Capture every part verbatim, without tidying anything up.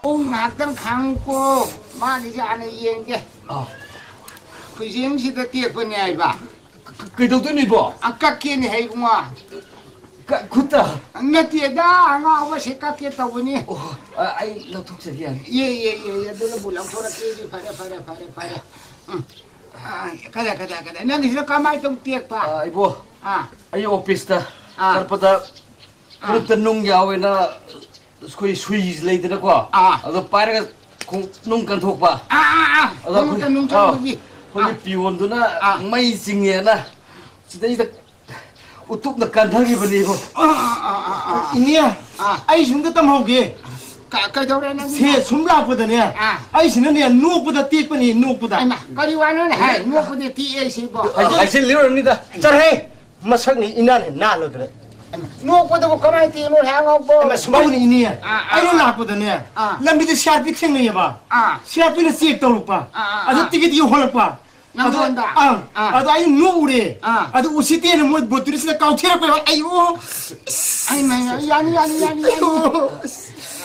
ꯑꯣ, ꯉꯥꯏꯍꯥꯛꯇꯪ ꯈꯥꯡꯉꯨꯀꯣ꯫ ꯃꯥꯒꯤꯁꯦ ꯍꯥꯟꯅ ꯌꯦꯡꯒꯦ꯫ ꯑꯥ꯫ ꯈꯨꯖꯦꯡꯁꯤꯗ ꯇꯦꯛꯄꯅꯦ ꯍꯥꯏꯕ꯫ ꯀ-, ꯀ-, ꯀꯩꯗꯧꯗꯣꯏꯅꯣ ꯏꯕꯣ? ꯑ, ꯀꯛꯀꯦꯅꯦ ꯍꯩ ꯏꯕꯨꯡꯉꯣ꯫ ꯀ-, ꯈꯨꯠꯇ? ꯅꯠꯇꯦꯗ, ꯑꯉꯥꯎꯕꯁꯦ ꯀꯛꯀꯦ ꯇꯧꯕꯅꯤ꯫ ꯑꯣ, ꯑ, ꯑꯩ ꯂꯧꯊꯣꯛꯆꯒꯦ, ꯌꯥꯅꯤ꯫ ꯌꯦ, ꯌꯦ, ꯌꯦ, ꯌꯦ, ꯑꯗꯨꯅꯕꯨ ꯂꯧꯊꯣꯔꯛꯀꯦꯗꯤ ꯐꯔꯦ, ꯐꯔꯦ, ꯐꯔꯦ, ꯐꯔꯦ꯫ ꯎꯝ꯫ ꯑ, ꯀꯗꯥꯏ, ꯀꯗꯥꯏ, ꯀꯗꯥꯏ? ꯅꯪꯒꯤꯁꯤꯅ ꯀꯃꯥꯏꯅ ꯇꯧ ꯇꯦꯛꯄ? ꯑ, ꯏꯕꯣ, ꯑꯥ꯫ ꯑꯩ ꯑꯣꯐꯤꯁꯇ ꯑꯥ꯫ ꯆꯠꯄꯗ ꯑꯥ꯫ ꯈꯨꯠꯇ ꯅꯨꯡ ꯌꯥꯎꯋꯦꯅ ꯑꯩꯈꯣꯏ ꯁꯨꯏ ꯂꯩꯗꯅꯀꯣ, ꯑꯥ꯫ ꯑꯗꯣ ꯄꯥꯏꯔꯒ ꯈꯣꯡ-, ꯅꯨꯡ ꯀꯟꯊꯣꯛꯄ꯫ ꯑꯥ, ꯑꯥ, ꯑꯥ꯫ ꯑꯗꯣ ꯈꯣꯡꯎꯞꯇ ꯑꯩꯈꯣꯏ, ꯅꯨꯡ ꯑꯥ, ꯆꯪꯕꯒꯤ꯫ ꯑꯩꯈꯣꯏꯒꯤ ꯑꯥ꯫ ꯄꯤꯌꯣꯟꯗꯨꯅ ꯑꯥ꯫ ꯃꯩ ꯆꯤꯡꯉꯦꯅ ꯁꯤꯗꯩꯗ ꯎꯇꯨꯞꯅ ꯀꯟꯊꯈꯤꯕꯅꯦꯕ꯫ ꯑꯥ, ꯑꯥ, ꯑꯥ, ꯑꯥ, ꯑꯥ꯫ ꯏꯅꯦ, ꯑꯥ꯫ ꯑꯩ ꯁꯨꯝꯗ ꯇꯝꯍꯧꯒꯦ꯫ ꯀ-, ꯀꯩꯗꯧꯔꯦ ꯅꯪꯒꯤꯅ? ꯁꯦ ꯁꯨꯝ ꯂꯥꯛꯄꯗꯅꯦ, ꯑꯥ꯫ ꯑꯩꯁꯤꯅꯅꯦ ꯅꯣꯛꯄꯗ ꯇꯦꯛꯄꯅꯤ, ꯅꯣꯛꯄꯗ꯫ ꯑꯩꯃ, ꯀꯔꯤ ꯋꯥꯅꯣꯅꯦ? ꯍꯥꯏ, ꯅꯣꯛꯄꯗ ꯇꯦꯛꯑꯦ ꯁꯤꯕꯣ꯫ ꯍꯥꯏ-, ꯍꯥꯏꯁꯤꯜꯂꯤꯔꯝꯅꯤꯗ꯫ ꯆꯠꯍꯦ! ꯃꯁꯛꯅꯤ ꯏꯅꯥꯅ ꯍꯦꯟꯅ ꯅꯥꯜꯂꯗ꯭ꯔꯦ꯫ ꯅꯣꯛꯄꯗꯕꯨ ꯀꯃꯥꯏꯅ ꯇꯦꯛꯏꯅꯣ ꯍꯥꯏ ꯑꯉꯥꯎꯕ? ꯑꯃ ꯁꯨꯃꯥꯏꯅ ꯏꯅꯦ, ꯑꯥ, ꯑꯥ, ꯑꯩꯅ ꯑꯥ꯫ ꯂꯥꯛꯄꯗꯅꯦ, ꯑꯥ꯫ ꯂꯝꯕꯤꯗ ꯁꯤ ꯑꯥꯔ ꯄꯤ ꯊꯦꯡꯅꯩꯌꯦꯕ꯫ ꯑꯥ꯫ ꯁꯤ ꯑꯥꯔ ꯄꯤꯅ ꯆꯦꯛ ꯇꯧꯔꯛꯄ꯫ ꯑꯥ, ꯑꯥ, ꯑꯗꯨ ꯑꯥ꯫ ꯇꯤꯀꯦꯠ ꯌꯧꯍꯜꯂꯛꯄ꯫ ꯑꯗꯨ, ꯅꯪꯉꯣꯟꯗ? ꯑꯪ, ꯑꯥ꯫ ꯑꯗꯨ ꯑꯩꯅ ꯅꯣꯛꯎꯔꯦ꯫ ꯑꯥ꯫ ꯑꯗꯨ ꯎꯁꯤꯠꯇꯦꯅ ꯃꯣꯏ ꯕꯣꯇꯨꯔꯤꯁꯤꯅ ꯀꯥꯎꯊꯦꯔꯛꯄ꯫ ꯑꯩ, ꯑꯣ꯫ ꯑꯩ ꯃꯩ, ꯌꯥꯅꯤ, ꯌꯥꯅꯤ, ꯌꯥꯅꯤ, ꯌꯥꯅꯤ꯫ ꯑꯣ꯫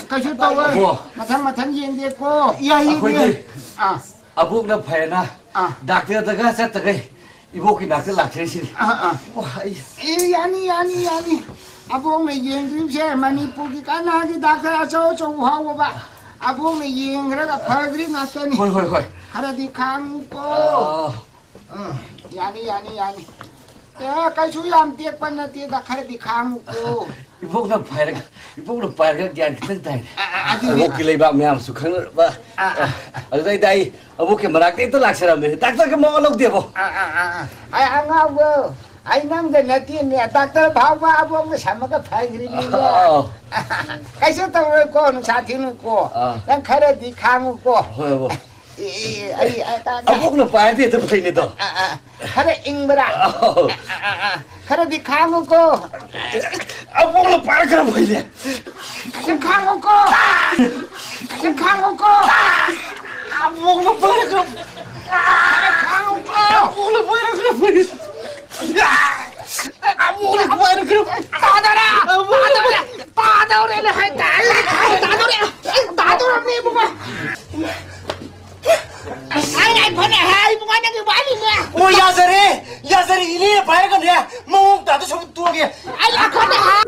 ꯀꯩꯁꯨ ꯇꯧꯔꯣꯏ꯫ ꯑꯣ꯫ ꯃꯊꯪ, ꯃꯊꯪ ꯌꯦꯡꯒꯦꯀꯣ꯫ ꯌꯥꯏꯌꯦ, ꯑꯩꯈꯣꯏꯗꯤ ꯌꯥꯏ꯫ ꯑꯥ꯫ ꯑꯕꯣꯛꯅ ꯐꯩꯌꯦꯅ ꯑꯥ꯫ ꯗꯥꯛꯇꯔꯗꯒ ꯆꯠꯇꯈꯩ ꯏꯕꯣꯛꯀꯤ ꯅꯥꯛꯇ ꯂꯥꯛꯆꯔꯤꯁꯤꯅꯤ꯫ ꯑꯥ, ꯑꯥ꯫ ꯑꯣ, ꯑꯩ ꯑꯦ, ꯌꯥꯅꯤ, ꯌꯥꯅꯤ, ꯌꯥꯅꯤ꯫ ꯑꯕꯣꯛꯅ ꯌꯦꯡꯗ꯭ꯔꯤꯕꯁꯦ ꯃꯅꯤꯄꯨꯔꯒꯤ ꯀꯅꯥꯒꯤ ꯗꯥꯛꯇꯔ ꯑꯆꯧ ꯑꯆꯧꯕ ꯐꯥꯎꯕ ꯑꯕꯣꯛꯅ ꯌꯦꯡꯈ꯭ꯔꯒ ꯐꯈ꯭ꯔꯤ ꯉꯥꯛꯇꯅꯤ꯫ ꯍꯣꯏ, ꯍꯣꯏ, ꯍꯣꯏ꯫ ꯈꯔꯗꯤ ꯈꯥꯡꯉꯨꯀꯣ꯫ ꯑꯥ꯫ ꯎꯝ, ꯌꯥꯅꯤ, ꯌꯥꯅꯤ, ꯌꯥꯅꯤ꯫ ꯑꯦ, ꯀꯩꯁꯨ ꯌꯥꯝ ꯇꯦꯛꯄ ꯅꯠꯇꯦꯗ, ꯈꯔꯗꯤ ꯈꯥꯡꯉꯨꯀꯣ꯫ ꯏꯕꯣꯛꯅ ꯄꯥꯏꯔꯒ, ꯏꯕꯣꯛꯅ ꯄꯥꯏꯔꯒ ꯒ꯭ꯌꯥꯟ ꯈꯤꯇꯪ ꯇꯥꯏ꯫ ꯑ, ꯑ, ꯑꯗꯨꯗꯤ ꯑꯕꯣꯛꯀꯤ ꯂꯩꯕꯥꯛ ꯃꯌꯥꯝꯁꯨ ꯈꯪꯅꯔꯕ꯫ ꯑ, ꯑ, ꯑ꯫ ꯑꯗꯨꯗꯩꯗ ꯑꯩ ꯑꯕꯣꯛꯀꯤ ꯃꯅꯥꯛꯇ ꯍꯦꯛꯇ ꯂꯥꯛꯆꯔꯝꯅꯦ꯫ ꯗꯥꯛꯇꯔꯒ ꯃꯋꯥ ꯂꯧꯗꯦꯕꯣ꯫ ꯑ, ꯑ, ꯑ, ꯑ꯫ ꯑꯩ ꯑꯉꯥꯎꯕ, ꯑꯩ ꯅꯪꯗ ꯅꯠꯇꯦꯅꯦ, ꯗꯥꯛꯇꯔ ꯐꯥꯎꯕ ꯑꯕꯣꯛꯅ ꯁꯝꯃꯒ ꯐꯈ꯭ꯔꯤꯅꯤꯅꯦ꯫ ꯑ, ꯑ꯫ ꯀꯩꯁꯨ ꯇꯧꯔꯣꯏꯀꯣ, ꯅꯨꯡꯁꯥ ꯊꯤꯅꯨꯀꯣ꯫ ꯑ꯫ ꯅꯪ ꯈꯔꯗꯤ ꯈꯥꯡꯉꯨꯀꯣ꯫ ꯍꯣꯏ, ꯑꯕꯣꯛ꯫ ꯑꯦ, ꯑꯦ, ꯑꯩ, ꯑ, ꯇ-, ꯇ-, ꯑꯕꯣꯛꯅ ꯄꯥꯏꯔꯗꯤ ꯑꯗꯨꯝ ꯐꯩꯅꯦꯗꯣ꯫ ꯑ, ꯑ, ꯈꯔ ꯏꯪꯕ꯭ꯔꯥ? ꯑꯧ꯫ ꯑ, ꯑ, ꯑ, ꯈꯔꯗꯤ ꯈꯥꯡꯉꯨꯀꯣ꯫ ꯑꯕꯣꯛꯅ ꯄꯥꯏꯔ ꯈꯔ ꯐꯩꯅꯦ꯫ ꯈꯔ ꯈꯥꯡꯉꯨꯀꯣ꯫ ꯈꯔ ꯈꯥꯡꯉꯨꯀꯣ꯫ ꯑꯕꯣꯛꯅ ꯄꯥꯏꯔ ꯈꯔ, ꯈꯔ ꯈꯥꯡꯉꯨꯀꯣ꯫ ꯑꯕꯣꯛꯅ ꯄꯥꯏꯔ ꯈꯔ ꯐꯩꯅꯦ꯫ ꯑꯕꯣꯛꯅ ꯄꯥꯏꯔ ꯈꯔ ꯐꯩ꯫ ꯇꯥꯗꯧꯔꯦ! ꯇꯥꯗꯧꯔꯦ! ꯇꯥꯗꯧꯔꯦ! ꯇꯥꯗꯧꯔꯦ! ꯇꯥꯗꯧꯔꯦ! ꯑꯩ ꯑꯩꯈꯣꯏꯅ ꯍꯥꯏ ꯏꯕꯨꯡꯉꯣ ꯅꯪꯒꯤ ꯋꯥꯔꯤꯅꯦ꯫ ꯑꯣ, ꯌꯥꯖꯔꯦ, ꯌꯥꯖꯔꯦ, ꯏꯅꯦ ꯄꯥꯏꯔꯒꯅꯦ ꯃꯑꯣꯡ ꯇꯥꯗ ꯁꯨꯝ ꯇꯣꯛꯑꯒꯦ꯫ ꯑꯩ ꯑꯩꯈꯣꯏꯅ ꯍꯥꯏ꯫